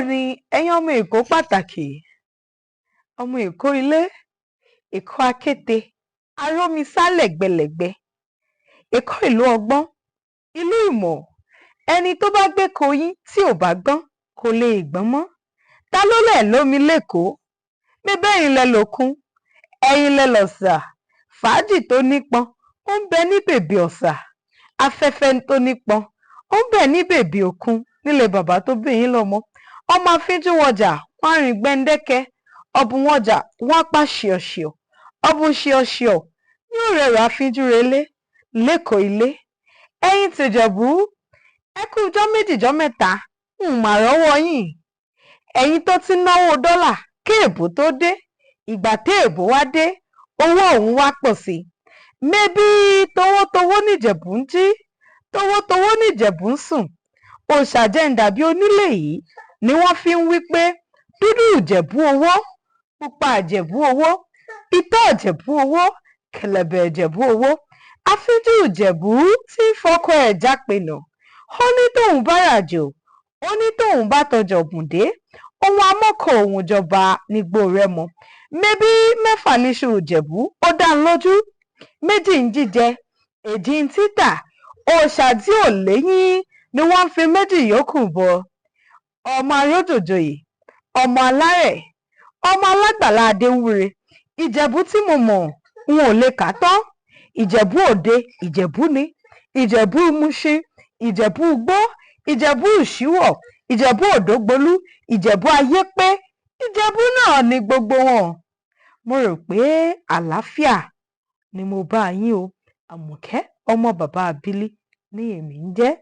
Bó ni ẹ̀yin ọmọ Èkó pàtàkì, ọmọ Èkó ilé, Èkó akéte, arómisá lẹ̀gbẹlẹ̀gbẹ, Èkó ìlú ọgbọ́n, ìlú ìmọ̀. Ẹni tó bá gbé koyín tí ò bá gbọ́n kò lè gbọ́n mọ́. Ta ló lẹ̀ lómi lÉkòó? Mebẹ́yìn lẹ lòkun, ẹ̀yin lẹ lọ̀sà, fàájì tó nípọn ó ń bẹ ní bèbè ọ̀sà, afẹ́fẹ́ tó nípọn ó ń bẹ ní bèbè òkun nílé bàbá tó bí yín lọ́mọ. Ọmọ afínjú wọjà wọ́n á rìn gbẹ́ndẹ́kẹ́, ọ̀bùn wọjà wọ́n á pa ṣìọ̀ṣìọ̀, ọ̀bùn ṣìọ̀ṣìọ̀ ní òrẹ́rù afínjú relé lÉkòó ilé. Ẹ̀yin tìjẹ̀bú, ẹ kú ijọ́ méjì ijọ́ mẹ́ta, n mà rọ́wọ́ yín. Ẹ̀yin tó ti ń náwó dọ́là kéèbó tó dé, ìgbà téèbó wá dé, owó ọ̀hún wá pọ̀ sí i. Mebí towótowó nìjẹ̀bú ń jí, towótowó nìjẹ̀bú ń sùn. Òòṣà jẹ́ ń dàbí onílé yìí ni wọ́n fi ń wí pé dúdú ìjẹ̀bú owó, pupa ìjẹ̀bú owó, itọ́ ìjẹ̀bú owó, kẹ̀lẹ̀bẹ̀ ìjẹ̀bú owó. Afínjú ìjẹ̀bú tí ń fọkọ ẹ̀ jápènà. Ó ní tóun bá ràjò, ó ní tóun bá tọjà Ògùn dé, òun amọ́kọ̀ òun jọba nígbó Rẹ́mọ. Mebí mẹ́fà níṣu ìjẹ̀bú, ó dá ń lójú. Méjì ń jíjẹ, èjì ń títà, òòṣà tí ò léyín ni wọ́n ń fi méjì yòókù bọ. Ọmọ aródòjoyè, ọmọ alárẹ̀, ọmọ alágbàlá Adéwúre. Ìjẹ̀bú tí mo mọ̀ n ò lè kà á tán. Ìjẹ̀bú Òde, Ìjẹ̀bú ni, Ìjẹ̀bú Mùṣín, Ìjẹ̀bú Igbó, Ìjẹ̀bú Ìṣíwọ̀, Ìjẹ̀bú Òdógbolú, Ìjẹ̀bú Ayépé, Ìjẹ̀bú náà ni gbogbo wọn. Mo rò pé àlàáfíà ni mo bá yín o. Àmọ̀kẹ́ ọmọ bàbá Abílí ní èmi ń jẹ́.